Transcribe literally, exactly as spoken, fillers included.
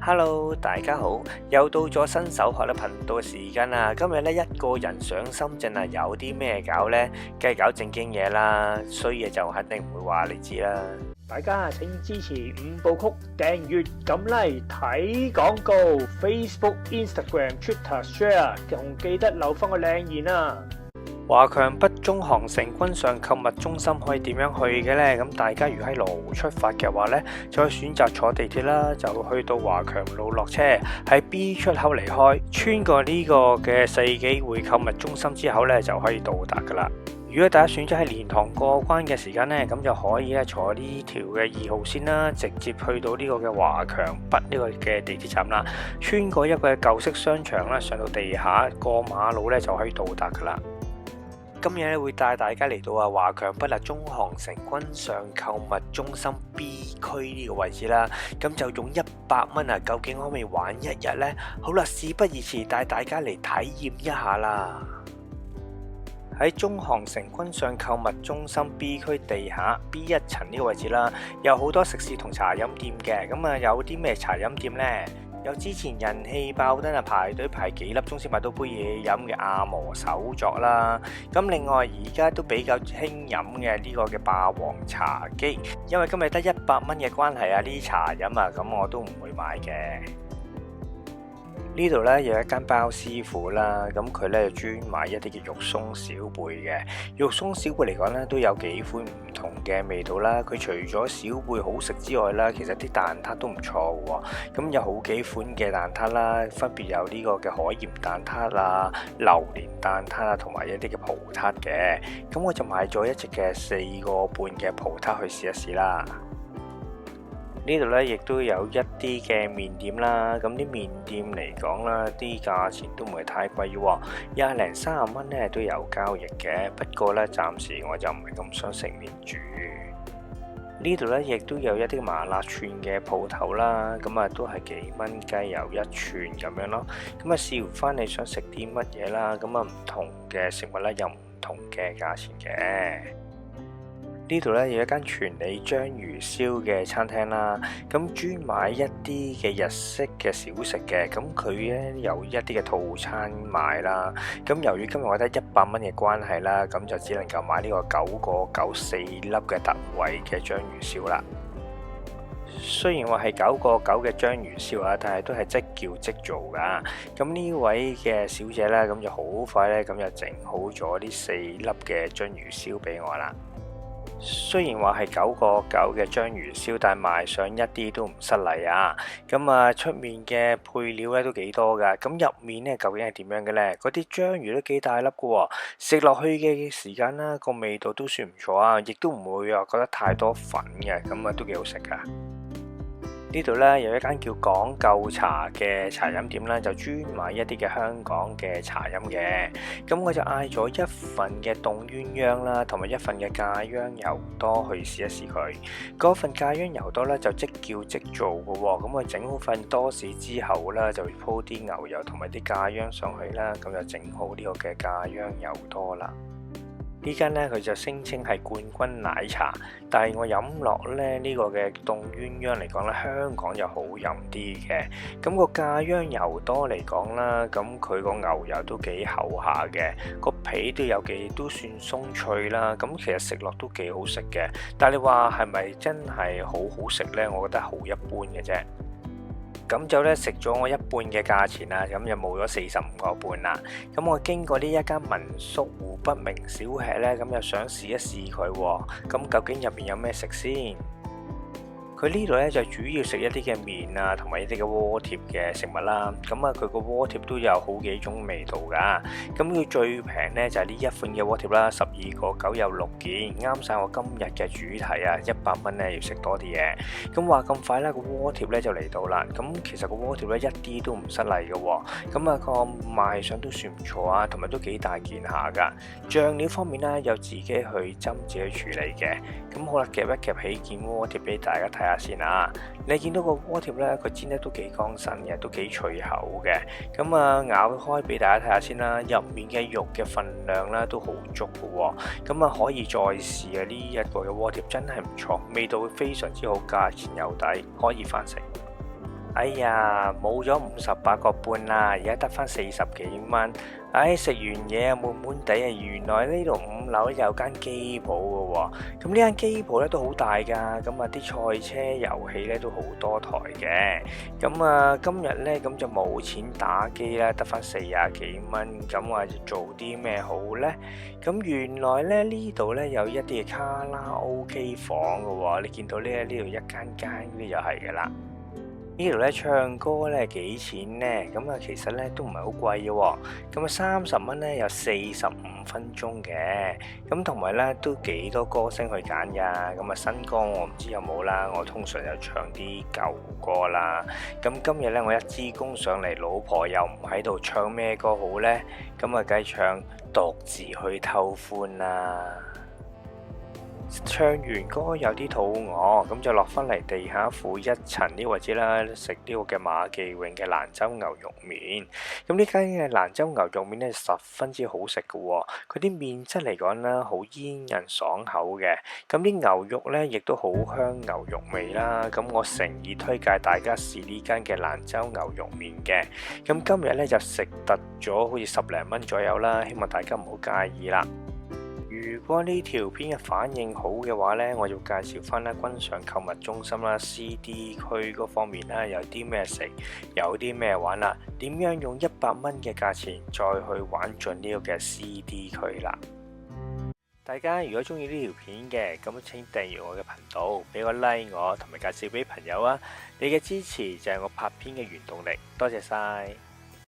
Hello，大家好，又到咗新手學啦頻道嘅時間啦。今日咧一個人上深圳啊，有啲咩搞呢？梗係搞正經嘢啦，衰嘢就肯定唔會話你知啦。大家請支持五部曲，訂閱、撳 like、睇廣告，Facebook、Instagram、Twitter share，仲記得留翻個靚言啊！華強北中航城君上購物中心可以點樣去嘅呢？咁大家如果喺羅湖出發嘅話呢，就可以選擇坐地鐵啦，就去到華強路落車，喺 B 出口離開，穿過呢個嘅世紀匯購物中心之後呢，就可以到達噶啦。如果大家選擇喺蓮塘過關嘅時間呢，咁就可以咧坐呢條嘅二號線啦，直接去到呢個嘅華強北呢個嘅地鐵站啦，穿過一個舊式商場啦，上到地下過馬路呢，就可以到達噶啦。今日咧會帶大家嚟到啊華強北啊中航城君上購物中心 B 區呢個位置啦，咁就用一百蚊啊，究竟可唔可以玩一日呢？好啦，事不宜遲，帶大家嚟體驗一下啦。喺中航城君上購物中心 B 區地下 B 一層呢個位置啦，有好多食肆同茶飲店嘅。咁啊，有啲咩茶飲店呢？有之前人氣爆燈啊，排隊排幾粒鐘先買到杯嘢飲嘅阿摩手作啦。咁另外而家都比較興飲嘅呢個嘅霸王茶姬，因為今日得一百蚊嘅關係啊，呢啲茶飲啊，咁我都唔會買嘅。呢度呢，有一間包師傅啦，咁佢呢，專賣一啲嘅肉鬆小貝嘅。肉鬆小貝嚟講呢，都有幾款唔同嘅味道啦。佢除咗小貝好食之外啦，其實啲蛋撻都唔錯嘅喎。咁有好幾款嘅蛋撻啦，分別有呢個嘅海鹽蛋撻啊、榴槤蛋撻啊，同埋一啲嘅葡撻嘅。咁我就買咗一隻嘅四個半嘅葡撻去試一試啦。呢度呢，亦都有一啲嘅麵點啦。咁啲麵店嚟講啦，啲價錢都唔係太貴喎，廿零三十蚊呢都有交易嘅。不過呢，暫時我就唔係咁想食麵住。呢度呢，亦都有一啲麻辣串嘅鋪頭啦。咁啊，都係幾蚊雞有一串咁樣咯。咁啊，視乎翻你想食啲乜嘢啦。咁啊，唔同嘅食物呢，有唔同嘅價錢嘅。呢度呢，有一間全利章魚燒嘅餐廳啦，咁專賣一啲嘅日式嘅小食嘅。咁佢呢，有一啲嘅套餐賣啦。咁由於今日我得一百蚊嘅關係啦，咁就只能夠買呢個九個九四粒嘅特惠嘅章魚燒啦。雖然話係九個九嘅章魚燒啊，但係都係即叫即做㗎。咁呢位嘅小姐呢，咁就好快呢，咁就整好咗呢四粒嘅章魚燒俾我啦。雖然話係九個九嘅章魚燒，但係賣相一啲都唔失禮啊。咁啊，出面嘅配料呢都幾多㗎。咁入面呢，究竟係點樣嘅呢？嗰啲章魚都幾大粒嘅喎，食落去嘅時間啦，個味道都算唔錯啊，亦都唔會話覺得太多粉嘅，咁啊都幾好食㗎。呢度呢，有一間叫講究茶嘅茶飲店啦，就專賣一啲嘅香港嘅茶飲嘅。咁我就嗌咗一份嘅凍鴛鴦啦，同埋一份嘅咖央油多去試一試佢。嗰份咖央油多呢，就即叫即做嘅喎。咁我整好份多士之後呢，就鋪啲牛油同埋啲咖央上去啦，咁就整好呢個嘅咖央油多啦。呢間呢，佢就聲稱係冠軍奶茶，但係我飲落呢，呢個嘅凍鴛鴦嚟講呢，香港就好飲啲嘅。咁個咖央油多嚟講啦，咁佢個牛油都幾厚下嘅，個皮都有幾都算鬆脆啦。咁其實食落都幾好食嘅，但係你話係咪真係好好食呢？我覺得好一般嘅啫。咁就呢，食咗我一半嘅價錢啦，咁就冇咗四十五個半啦。咁我經過呢一間民宿湖北名小吃呢，咁又想試一試佢喎。咁究竟入面有咩食先？佢呢度呢，就主要食一啲嘅麵啊，同埋一啲嘅鍋貼嘅食物啦。咁啊，佢個鍋貼都有好幾種味道㗎。咁佢最平呢，就係呢一款嘅鍋貼啦，十二個九有六件，啱晒我今日嘅主題啊！一百蚊呢，要食多啲嘢。咁話咁快啦，個鍋貼呢就嚟到啦。咁其實個鍋貼呢，一啲都唔失禮嘅喎。咁啊，個賣相都算唔錯啊，同埋都幾大件下㗎。醬料方面呢，有自己去斟自己處理嘅。咁好啦，夾一夾起件鍋貼俾大家睇下先啊。你見到個鍋貼呢，佢煎得都幾乾身嘅，都幾脆口嘅。咁啊，咬開俾大家睇下先啦。入面嘅肉嘅份量呢，都好足嘅喎。咁啊，可以再試啊！呢一個嘅鍋貼真係唔錯，味道非常之好，價錢又抵，可以翻食。哎呀，冇咗五十八個半啦，而家得返四十幾蚊。唉，食完嘢啊，悶悶地啊，原來呢度五樓有間機鋪嘅喎。咁呢間機鋪呢都好大㗎，咁啊啲賽車遊戲呢都好多台嘅。咁啊今日呢，咁就冇錢打機啦，得返四廿幾蚊，咁啊做啲咩好呢？咁原來呢，呢度呢有一啲卡拉 OK 房嘅喎，你見到呢，呢度一間間呢就係㗎啦。呢度呢唱歌呢幾錢呢？咁啊其實呢都唔係好貴嘅喎。咁啊三十蚊呢有四十五分鐘嘅。咁同埋呢都幾多歌星去揀㗎。咁啊新歌我唔知有冇啦，我通常就唱啲舊歌啦。咁今日呢我一支公上嚟，老婆又唔喺度，唱咩歌好呢？咁啊梗係唱獨自去偷歡啦。唱完歌有啲肚餓，咁就落返嚟地下負一層呢位置啦，食呢個嘅馬記永嘅蘭州牛肉麵。咁呢間嘅蘭州牛肉麵呢，十分之好食嘅喎，佢啲麵質嚟講啦，好煙韌爽口嘅。咁啲牛肉呢，亦都好香牛肉味啦。咁我誠意推介大家試呢間嘅蘭州牛肉麵嘅。咁今日呢，就食突咗好似十零蚊左右啦，希望大家唔好介意啦。如果呢條片嘅反應好嘅話呢，我要介紹返啦，君上購物中心啦，C D 區嗰方面啦，有啲咩食，有啲咩玩啦，點樣用一百蚊嘅價錢再去玩盡呢個嘅 C D 區啦。大家如果鍾意呢條片嘅，咁請訂閱我嘅頻道，畀個 like 我，同埋介紹畀朋友啊！你嘅支持就係我拍片嘅原動力，多謝晒。